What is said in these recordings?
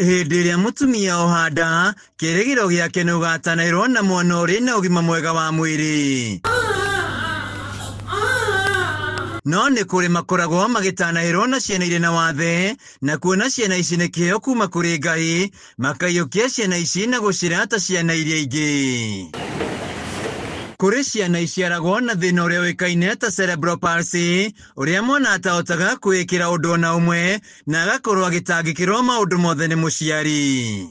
Hĩndĩ ĩrĩa mũtumia oha nda, kĩĩrĩgĩrĩro gĩake nĩ ũgatanahĩrwo na mwana ũrĩ na ũgima mwega wa mwĩrĩ. No nĩ kũrĩ makoragwo magĩtanahĩrwo na ciana irĩ na wathe, na kuona ciana ici nĩ kĩheo kuma kũrĩ Ngai, makaiyũkia ciana ici na gũcirera ta ciana iria ingĩ. Kũrĩ ciana iciaragwo na thĩna ũrĩa ũĩkaine ta cerebral palsy, ũrĩa mwana atahotaga kwĩĩkĩra ũndũ ona ũmwe na agakorwo agĩtangĩkĩrwo maũndũ mothe nĩ mũciari.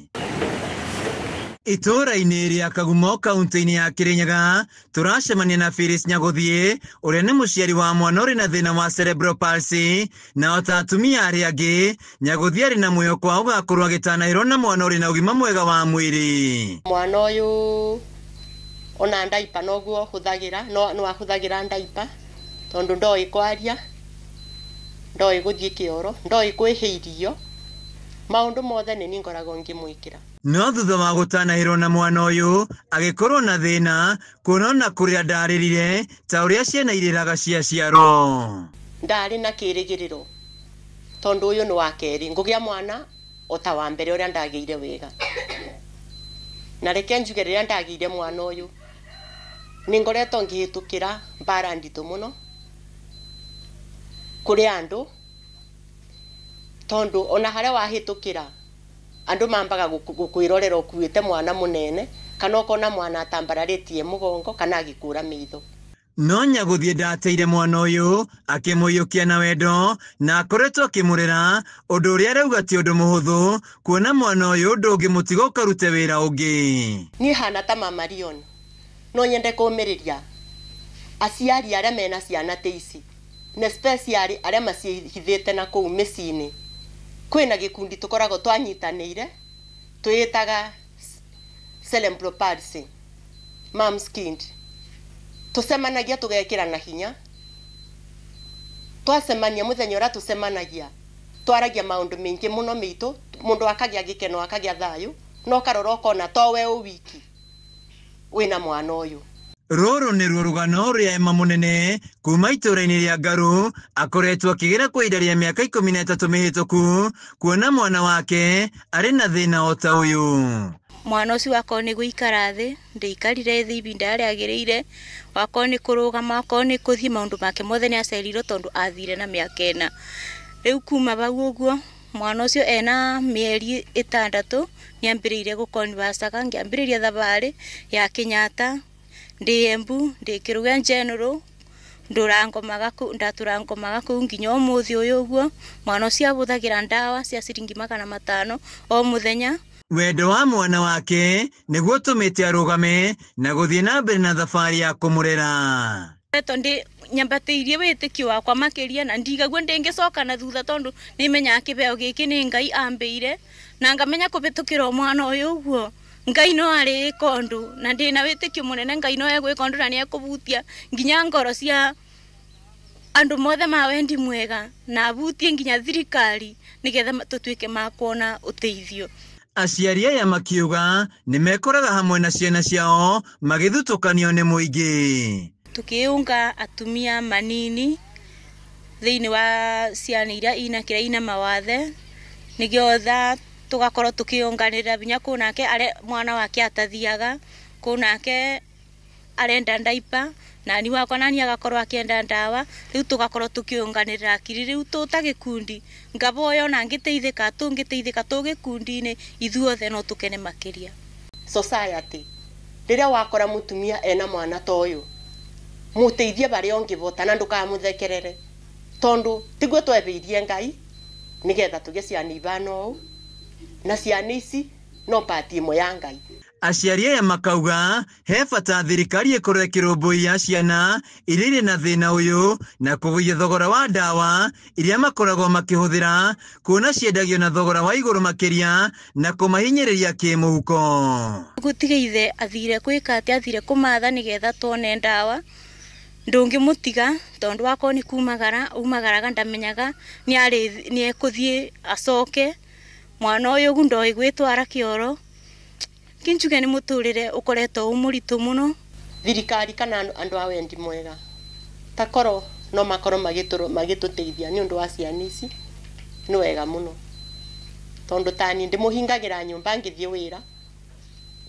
Itũũra-inĩ rĩa Kagumo kaunti-inĩ ya Kirinyaga, tũracemania na Phyllis Nyagũthiĩ, ũrĩa nĩ mũciari wa mwana ũrĩ na thĩna wa cerebral palsy, na o ta atumia arĩa angĩ, Nyagũthiĩ arĩ na mwĩhoko wa gũgakorwo agĩtanahĩrwo na mwana ũrĩ na ũgima mwega wa mwĩrĩ. Mwana ũyũ ona ndaipa noguo hũthagĩra, no ahũthagĩra ndaipa tondũ ndoĩ kwaria, ndoĩ gũthiĩ kĩoro, ndoĩ kwĩhe irio, maũndũ mothe nĩ niĩ ngoragwo ngĩmwĩkĩra. No thutha wa gũtanahĩrwo na mwana ũyũ agĩkorwo na thĩna, kuona ona kũrĩa ndarĩrire ta ũrĩa ciana irĩraga ciaciarwo. Ndarĩ na kĩrĩgĩrĩro tondũ ũyũ nĩ wa kerĩ ngũgĩa mwana o ta wa mbere ũrĩa ndagĩire wega. Na reke njuge rĩrĩa ndagĩire mwana ũyũ nĩ ngoretwo ngĩhĩtũkĩra mbara nditũ mũno kũrĩ andũ, tondũ ona harĩa wahĩtũkĩra andũ mambaga gũkwĩrorera ũkuĩte mwana mũnene, kana ũkona mwana atambararĩtie mũgongo kana agĩkũra maitho. No Nyagũthiĩ ndateire mwana ũyũ akĩmũiyũkia na wendo na akoretwo akĩmũrera, ũndũ ũrĩa arauga ti ũndũ mũhũthũ kuona mwana ũyũ ndũngĩmũtiga ũkarute wĩra ũngĩ. Niĩ hana ta Mama Leon, no nyende kũmĩrĩria aciari arĩa mena ciana ta ici, na especially arĩa macihithĩte na kũu mĩciĩ-inĩ. Kwĩna gĩkundi tũkoragwo twanyitanĩire twĩtaga Cerebral Palsy Moms Kind. Tũcemanagia tũgekĩrana hinya, twacemania mũthenya ũrĩa tũcemanagia twaragia maũndũ maingĩ mũno maitũ, mũndũ akagĩa gĩkeno akagĩa thayũ, na ũkarora ũkona to we ũ wiki wĩna mwana ũyũ. Rũrũ nĩruo rũgano rĩa Emma Mũnene kuma itũũra-inĩ rĩa Ngaru, akoretwo akĩgera kwa ihinda rĩa mĩaka 13 mĩhĩtũku kuona mwana wake arĩ na thĩna o ta ũyũ. Mwana ũcio wakorwo nĩ gũikara thĩ, ndĩikarire thĩ ibinda rĩagĩrĩire, wakorwo nĩ kũrũgama, wakorwo nĩ kũthiĩ maũndũ make mothe nĩ acerirwo tondũ athire na mĩaka 4. Rĩu kuma bau ũguo mwana ũcio ena mĩeri 6 nĩambĩrĩirie gũkonvacaga, ngĩambĩrĩria thabarĩ ya Kenyatta, ndĩ Embu, ndĩ Kĩrũgĩa General, ndatũrangomaga kũu nginya ũmũthĩ ũyũ ũguo. Mwana ũcio ahũthagĩra ndawa cia ciringi 500 o mũthenya. Wendo wa mwana wake nĩguo ũtũmĩte arũgame na gũthiĩ na mbere na thabarĩ ya kũmũrera. Tondũ nyambatĩirie wĩtĩkio wakwa makĩria na ndigagua ndĩngĩcoka na thutha tondũ nĩmenyaga kĩheo gĩkĩ nĩ Ngai ambĩire, na ngamenya kũhĩtũkĩra mwana ũyũ ũguo Ngai no arĩĩka ũndũ, na ndĩna wĩtĩkio mũnene Ngai no egwĩka ũndũ na nĩekũhutia nginya ngoro cia andũ mothe ma wendi mwega, na ahutie nginya thirikari nĩgetha tũtuĩke ma kuona ũteithio. Aciari aya makiuga nĩ mekoraga hamwe na ciana ciao magĩthutũkanio nĩ mũingĩ. Tukiunga atumia manini thĩinĩ wa ciana iria ina kĩrĩa ina mawathe, nĩgetha tũgakorwo tũkĩũnganĩrĩra binya kũu nake mwana wake atathiaga, kũu nake arenda ndaipa, nani wakwa nani agakorwo akĩenda ndawa, rĩu tũgakorwo tũkĩũnganĩrĩra akiri rĩu tũ ta gĩkundi, ngaboya ona ngĩteithĩka, tũngĩteithĩka tũ gĩkundi-inĩ ithuothe no tũkene makĩria. Society rĩrĩa wakora mũtumia ena mwana ta ũyũ, mũteithie barĩa ũngĩbota na ndũkamũthekerere, tondũ tiguo twebeirie Ngai nĩgetha tũgĩe ciana ibana ũũ, na ciana ici no pati ĩmwe ya Ngai. Aciari aya makauga he bata thirikari ĩkorwo ĩkĩrũmbũiya ciana iria irĩ na thĩna ũyũ na kũgũithia thogora wa ndawa iria makoragwo makĩhũthĩra, kuona ciendagio na thogora wa igũrũ makĩria na kũmahinyĩrĩria kĩmũhuko. Gũtiga ithe athire gwĩka atĩ athire kũmatha nĩgetha tuone ndawa, ndũngĩmũtiga tondũ wakorwo nĩ kumagara umagaraga ndamenyaga nĩ ekũthiĩ acoke. Mwana ũyũ ũguo ndoĩ gwĩtwara kĩoro, kinjuge nĩ mũtũrĩre ũkoretwo wĩ mũritũ mũno. Thirikari kana andũ a wendi mwega ta korwo no makorwo magĩtũteithia nĩ ũndũ wa ciana ici nĩ wega mũno. Tondu tani ndimuhingagira nyumba ngithie wira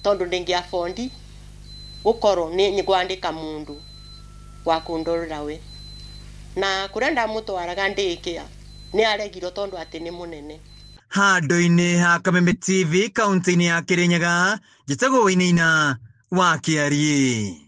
tondu ndingiafondi gukorwo ni ngwandika mundu wa kundorera we na kuria ndamutwaraga ndikia ni aregirwo tondu ati ni munene. Handũ-inĩ ha Kameme TV kaunti-inĩ ya Kirinyaga, njĩtagwo Wainaina wa Kĩariĩ.